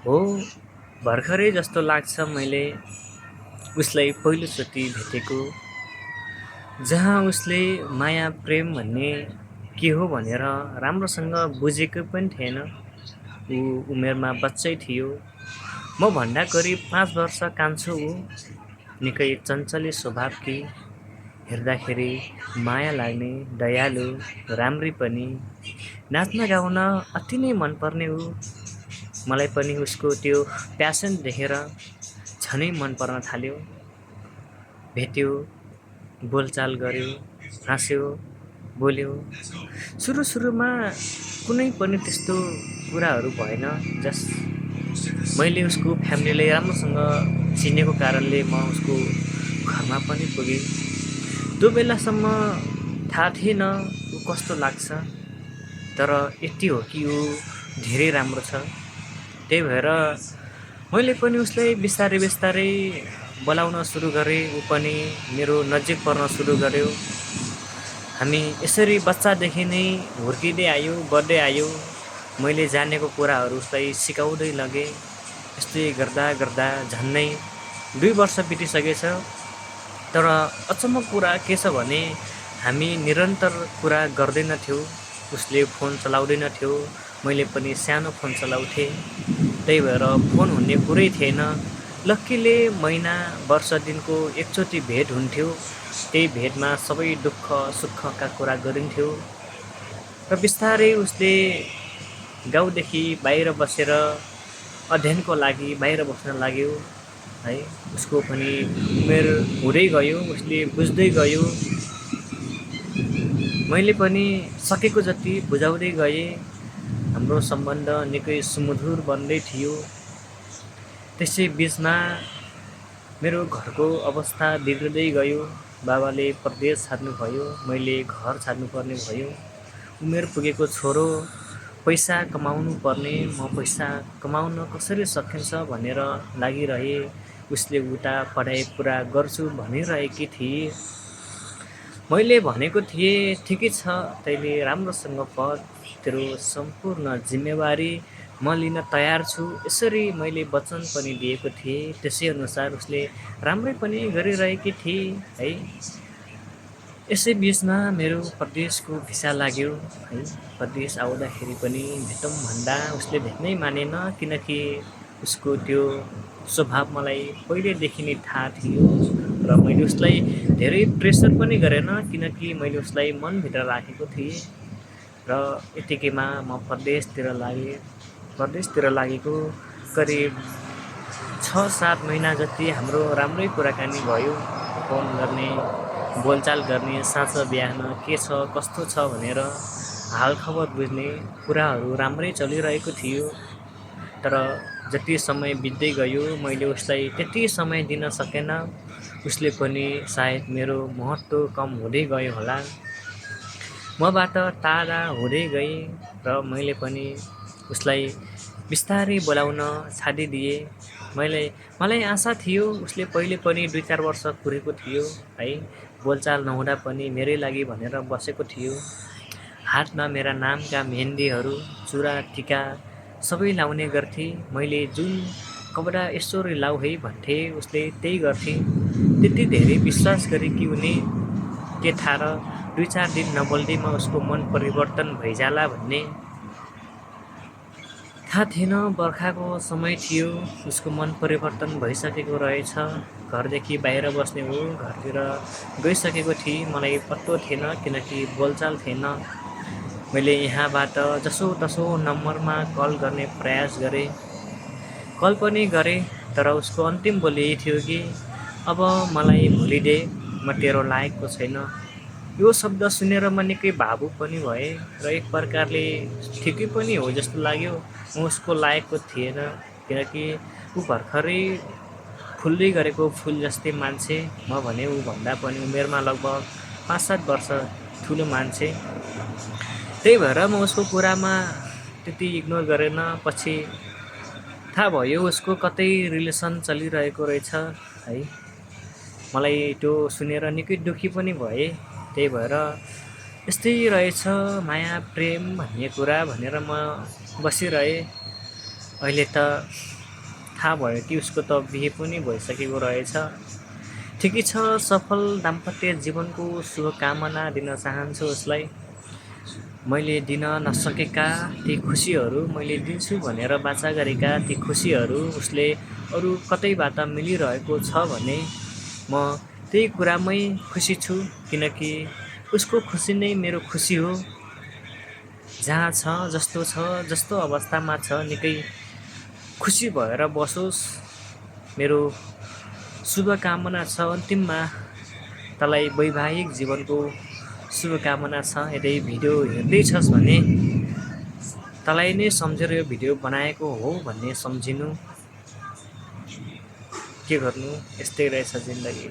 हो, भर्खरै जस्तो लाग्छ मैले उसलाई पहिलोचोटि भेटेको, जहाँ उसले माया प्रेम भन्ने के हो भनेर राम्रोसँग बुझेको पनि थिएन। ऊ उमेरमा बच्चै थियो। म भन्दा करिब 5 वर्ष कान्छो ऊ। निकै चञ्चले स्वभावकी, हेर्दाखेरि माया लाग्ने, दयालु, राम्री पनि, नाच्न गाउन अति नै मनपर्ने ऊ। मलाई पनि उसको त्यो प्यासन देखेर झनै मन पर्न थाल्यो। भेट्यो, बोलचाल गर्यो, हाँस्यो, बोल्यो। सुरुमा कुनै पनि त्यस्तो कुराहरू भएन। जस मैले उसको फ्यामिलीलाई राम्रोसँग चिनेको कारणले म उसको घरमा पनि पुगेँ। त्यो बेलासम्म थाहा थिएन ऊ कस्तो लाग्छ, तर यति हो कि ऊ धेरै राम्रो छ। त्यही भएर मैले पनि उसलाई बिस्तारै बिस्तारै बोलाउन सुरु गरेँ। ऊ पनि मेरो नजिक पर्न सुरु गर्यो। हामी यसरी बच्चादेखि नै हुर्किँदै आयौँ, बढ्दै आयौँ। मैले जानेको कुराहरू उसलाई सिकाउँदै लगेँ। यस्तै गर्दा गर्दा झन्नै 2 वर्ष बितिसकेछ। तर अचम्मको कुरा के छ भने हामी निरन्तर कुरा गर्दैनथ्यौँ। उसले फोन चलाउँदैनथ्यो, मैले पनि सानो फोन चलाउँथेँ। त्यही भएर फोन हुने कुरै थिएन। लक्कीले महिना वर्ष दिनको एकचोटि भेट हुन्थ्यो। त्यही भेटमा सबै दुःख सुखका कुरा गरिन्थ्यो। र बिस्तारै उसले गाउँदेखि बाहिर बसेर अध्ययनको लागि बाहिर बस्न लाग्यो है। उसको पनि उमेर हुँदै गयो, उसले बुझ्दै गयो। मैले पनि सकेको जति बुझाउँदै गएँ। हाम्रो सम्बन्ध निकै सुमधुर बन्दै थियो। त्यसै बिचमा मेरो घरको अवस्था बिग्रिँदै गयो। बाबाले परदेश छाड्नुभयो, मैले घर छाड्नुपर्ने भयो। उमेर पुगेको छोरो, पैसा कमाउनु पर्ने, म पैसा कमाउन कसरी सकिन्छ भनेर लागिरहेँ। उसले उता पढाइ पुरा गर्छु भनिरहेकी थिए। मैले भनेको थिएँ, ठिकै छ, तैँले राम्रोसँग पढ, तेरो सम्पूर्ण जिम्मेवारी म लिन तयार छु। यसरी मैले वचन पनि दिएको थिएँ। त्यसै अनुसार उसले राम्रै पनि गरिरहेकी थिए है। यसै बिचमा मेरो परदेशको भिसा लाग्यो है। परदेश आउँदाखेरि पनि भेटौँ भन्दा उसले भेट्नै मानेन, किनकि उसको त्यो स्वभाव मलाई पहिल्यैदेखि नै थाहा थियो। र मैले उसलाई धेरै प्रेसर पनि गरेन, किनकि मैले उसलाई मनभित्र राखेको थिएँ। र यतिकैमा म परदेशतिर लागेँ। परदेशतिर लागेको करिब 6-7 महिना जति हाम्रो राम्रै कुराकानी भयो। फोन गर्ने, बोलचाल गर्ने, साँझ बिहान के छ कस्तो छ भनेर हालखबर बुझ्ने कुराहरू राम्रै चलिरहेको थियो। तर जति समय बित्दै गयो मैले उसलाई त्यति समय दिन सकेन। उसले पनि सायद मेरो महत्त्व कम हुँदै गयो होला, मबाट टाढा हुँदै गए। र मैले पनि उसलाई बिस्तारै बोलाउन छाडिदिएँ। मलाई आशा थियो उसले पहिले पनि 2-4 वर्ष कुरेको थियो है। बोलचाल नहुँदा पनि मेरै लागि भनेर बसेको थियो। हातमा मेरा नामका मेहन्दीहरू, चुरा, टिका सबै लाउने गर्थे। मैले जुन कपडा यसरी लाऊ है भन्थे उसले त्यही गर्थे। त्यति धेरै विश्वास गरे कि उनी के थाहा र 2-4 दिन नबोल्दैमा उसको मन परिवर्तन भइजाला भन्ने। थाहा थिएन, बर्खाको समय थियो, उसको मन परिवर्तन भइसकेको रहेछ। घरदेखि बाहिर बस्ने हो, घरतिर गइसकेको थिएँ। मलाई पत्तो थिएन, किनकि बोलचाल थिएन। मैले यहाँबाट जसोतसो नम्बरमा कल गर्ने प्रयास गरेँ। कल पनि गरेँ, तर उसको अन्तिम बोली यही थियो कि अब मलाई भुलिदे, म तेरो लायकको छैन। यो शब्द सुनेर म निकै भावुक पनि भएँ र एक प्रकारले ठिकै पनि हो जस्तो लाग्यो। म उसको लायकको थिएन, किनकि ऊ भर्खरै फुल्दै गरेको फुल जस्तै मान्छे। म भने ऊभन्दा पनि उमेरमा लगभग 5-7 वर्ष ठुलो मान्छे। त्यही भएर म उसको कुरामा त्यति इग्नोर गरेन। पछि थाहा भयो उसको कतै रिलेसन चलिरहेको रहेछ है। मलाई त्यो सुनेर निकै दुःखी पनि भएँ। त्यही भएर यस्तै रहेछ माया प्रेम भन्ने कुरा भनेर म बसिरहेँ। अहिले त थाहा भयो कि उसको त बिहे पनि भइसकेको रहेछ। ठिकै छ, सफल दाम्पत्य जीवनको शुभकामना दिन चाहन्छु उसलाई। मैले दिन नसकेका ती खुसीहरू मैले दिन्छु भनेर वाचा गरेका ती खुसीहरू उसले अरू कतैबाट मिलिरहेको छ भने म त्यही कुरामै खुसी छु, किनकि उसको खुसी नै मेरो खुसी हो। जहाँ छ, जस्तो अवस्थामा छ, निकै खुसी भएर बसोस्, मेरो शुभकामना छ। अन्तिममा तँलाई वैवाहिक जीवनको शुभकामना छ। यदि भिडियो हेर्दैछस् भने तँलाई नै सम्झेर यो भिडियो बनाएको हो भन्ने सम्झिनु। के गर्नु, यस्तै रहेछ जिन्दगी।